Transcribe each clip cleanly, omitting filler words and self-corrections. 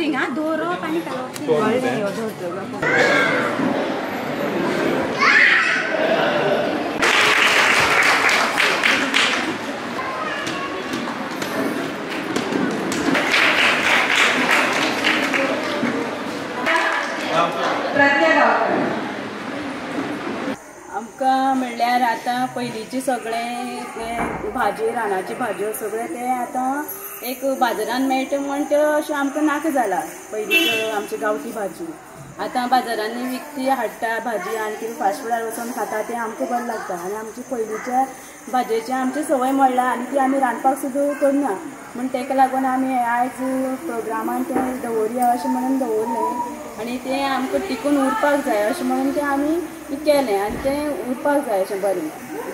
थिंगा दवरप आनी खावप. आमकां म्हणल्यार आतां पयलींचे सगळें ते भाजी रानाची भाजयो सगळें ते आतां एक बाजारान मेळटा म्हण ते अशें आमकां नाका जाला. पयलींच्यो आमची गांवठी भाजी आतां बाजारांनी विकती हाडटा भाजी आनी कितें फास्ट फुडार वचून खाता तें आमकां बरें लागता. आनी आमची पयलींच्या भाजयेची आमची संवय मोडला आनी ती आमी रांदपाक सुद्दां करना म्हण ताका लागून आमी आयज प्रोग्रामान तें दवरया अशें म्हणून दवरलें आनी तें आमकां टिकून उरपाक जाय अशें म्हणून तें आमी केलें आनी तें उरपाक जाय अशें बरें.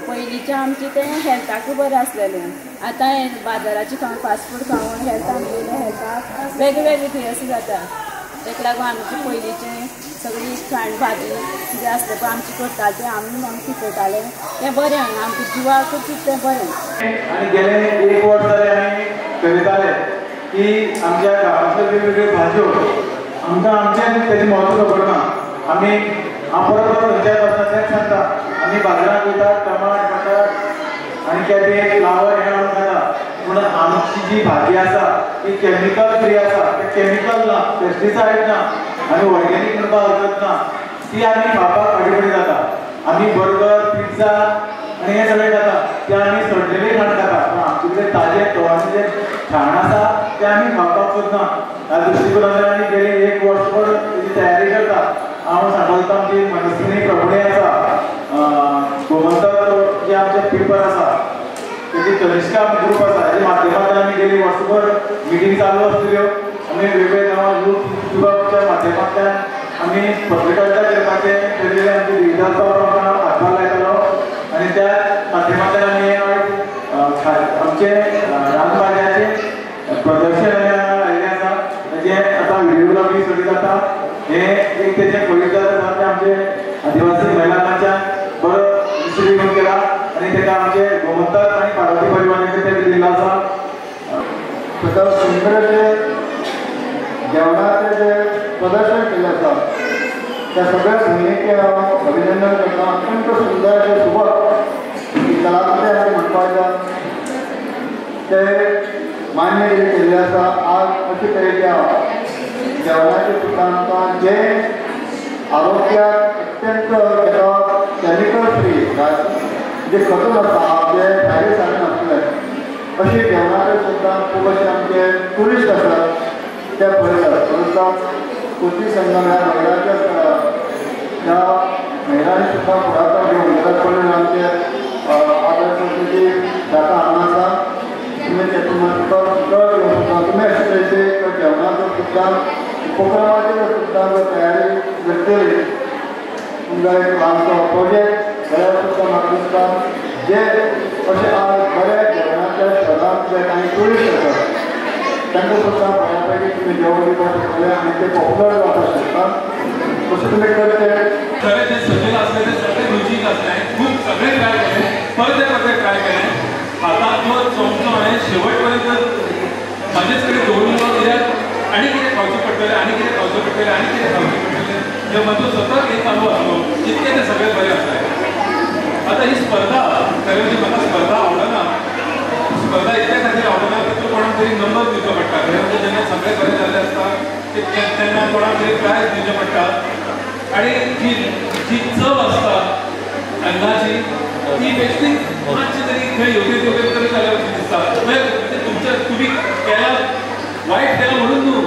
पयलींचें आमचें तें हेल्थाकूय बरें आसलेलें. आतां बाजाराचें खावन फास्ट फूड खावन हेल्थ आमगेलें हेल्थाक वेगळे वेगळे दुयेंस जाता. ताका लागून आमचें पयलींचें सगळी खाण भाजी कितें आसलें पळय आमचें करताले तें आमी आमी पिकयताले तें बरें आनी आमच्या जिवाकूच तें बरें. आनी गेले एक वर्स जालें आमी करताले की आमच्या गांवांतल्यो वेगवेगळ्यो भाजयो आमकां आमचें तेजें म्हत्व खबर ना. आमी हांव परत परत खंयच्याय भाशणांत तेंच सांगता, आमी बाजारांत वयतात टमाट बटाट आनी कॅबेज फ्लावर हें हाडून खाता, पूण आमची जी भाजी आसा ती केमिकल फ्री आसा, ते केमिकल ना, पेस्टिसायड ना आनी ऑर्गेनीक म्हणपाक हरकत ना, ती आमी खावपाक फाटीं फुडें जाता. आमी बर्गर पिझ्झा आनी हें सगळें खाता, तें आमी सडलेलें खाण खाता, पूण आमचे कडेन ताजें तोवाचें जें खाण आसा तें आमी खावपाक सोदना. ह्या दृश्टिकोनांतल्यान आमी गेले एक वर्सभर तेजी तयारी करता. हांव सांगता आमची मनस्विनी प्रभुणे आसा, गोमंतक जे आमचे पेपर आसा तेजी तनिष्का ग्रूप आसा, हेच्या माध्यमांतल्यान आमी गेली वर्सभर मिटींग चालू आसतल्यो. आमी वेगवेगळ्या गांवांत युट्यूबाच्या माध्यमांतल्यान आमी पत्रकारिता करपाचें ठरयलें. आमचे देविदास बाब आमकां हातभार लायतालो आनी त्या माध्यमांतल्यान आमी आमचें रानभाजयाचें प्रदर्शन आमी हांगा लायिल्लें आसा. तेजें आतां व्हिडियोग्राफी सगळी जाता. हें एक तेजें फलित आसा तें आमचे आदिवासी महिला मंचान बरो डिस्ट्रिब्यूट केला आनी ताका आमचे गोमंतक आनी पार्वती परिवारान तें दिल्लो आसा. ताका सुंदर अशें जेवणाचें जें प्रदर्शन केल्लें आसा त्या सगळ्या भुरग्यांचें हांव अभिनंदन करता. अत्यंत सुंदर अशें सुबक कलाकृती आमी म्हणपाक जाय ते मान्य कितें केल्लें आसा. आज अशे तरेच्या जेवणाचें सुद्दां आमकां जें आरोग्याक अत्यंत ताका केमिकल फ्री जे खतम आसता जे भायले सारकें नासलें अशें जेवणाचें सुद्दां खूब अशे आमचे ट्युरिस्ट आसात ते पळयतात. परंतु कोची संघ ह्या महिलांच्या ह्या महिलांनी सुद्दां फुडाकार घेवन जाल्यार पळोवन आमचे आदर्श संस्थेची शाखा हांगा आसा. तुमी तेतून घेवन सुद्दां तुमी अशे तरेचे जेवणाचो सुद्दां उपक्रमाचे सुद्दां तयारी करतली तुमकां एक ल्हानसो प्रोजेक्ट जाल्यार सुद्दां म्हाका दिसता जे अशे आज बऱ्या जेवणाच्या शहरांत जे कांय ट्युरिस्ट आसात तांकां सुद्दां बऱ्या पैकी तुमी जेवण दिवपाक शकतले आनी ते पॉप्युलर जावपाक शकता. तशें तुमी करचें. सगळें जें सजेल आसलें तें सगळें रुचीक आसलें, खूब सगळें ट्राय केलें, परते परते ट्राय केलें. हातांतलो चमचो हांवें शेवट पर्यंत म्हाजेच कडेन दवरून कित्याक आनी कितें खावचें पडटलें, आनी कितें खावचें पडटलें, आनी कितें खावचें पडटलें हें म्हजो सतत हें चालू आसलो. इतकें तें सगळें बरें आसलें. आतां ही स्पर्धा खरें म्हणजे म्हाका स्पर्धा आवडना. स्पर्धा इतल्या खातीर आवडना तितून कोणाक तरी नंबर दिवचो पडटा. खरें म्हणजे जेन्ना सगळें बरें जाल्लें आसता तेन्ना कोणाक तरी प्रायज दिवचें पडटा आनी जी जी चव आसता अन्नाची ती बेश्टी मातशी तरी थंय योग्य योग्य तरी जाल्या भशेन दिसता. म्हणजे तुमच्या तुमी केला वायट केला म्हणून न्हू,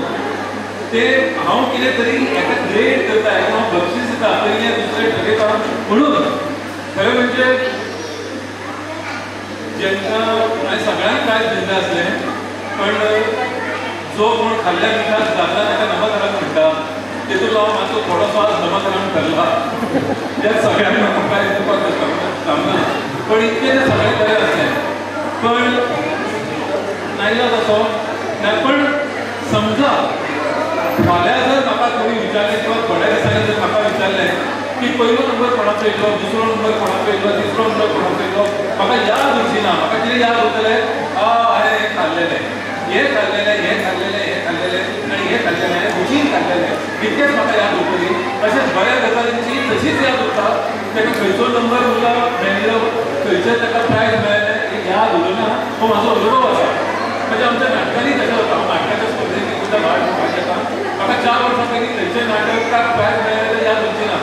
ते हांव कितें तरी एका ग्रेड करता, एका हांव बक्षीस दिता तरी हें दुसरें ठरयता म्हणून. खरें म्हणजे जेन्ना हांवें सगळ्यांक प्रायज दिल्लें आसलें, पण जो कोण खाल्ल्या मिठाक जाता ताका नमक हराम म्हणटा, तेतून हांव मातसो थोडोसो आज नमक हराम ठरला. त्या सगळ्यांक म्हाका प्रायज दिवपाक जमना, पण इतकें तें सगळें बरें आसलें. पण नायला तसो ना, पण समजा फाल्यां जर म्हाका कोणी विचारलें किंवा थोड्या दिसांनी जर म्हाका विचारलें की पयलो नंबर कोणाचो येयलो, दुसरो नंबर कोणाचो येयलो, तिसरो नंबर कोणाचो येयलो, म्हाका याद उरची ना. म्हाका कितें याद उरतलें, हांवें हें खाल्लेलें, हें खाल्लेलें, हें खाल्लेलें, हें खाल्लेलें आनी हें खाल्लेलें. इतकेच म्हाका याद उरतली. तशेंच बऱ्या गजालींची तशीच याद उरता. ताका खंयचो नंबर उरला मेळ्ळो, खंयचे ताका प्रायज मेळ्ळें याद उरना. हो म्हाजो अनुभव आसा. म्हणजे आमच्या नाटकांनी तशें जाता. हांव नाटकाच्या स्पर्धेंत सुद्दां भाग घेता. म्हाका 4 वर्सां पयलीं खंयचें नाटकाक प्रायज मेळ्ळें तें याद उरचें ना,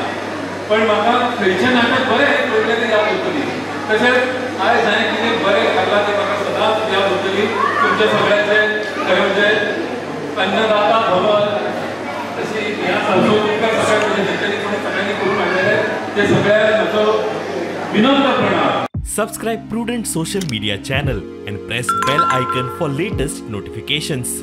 पण म्हाका खंयचें नाटक बरें पळयलें तें याद उरतली. तशेंच आयज हांवें कितें बरें खाल्लां तें म्हाका सदांच याद उरतली. तुमच्या सगळ्यांचें खरें म्हणजे अन्नदाता भव तशी हें आसा. सो तुमकां सगळ्यांक म्हणजे तेंच्यांनी कोणी सगळ्यांनी करून हाडलेलें ते सगळ्यांक म्हजो विनम्र प्रणाम. Subscribe Prudent Social Media channel and press bell icon for latest notifications.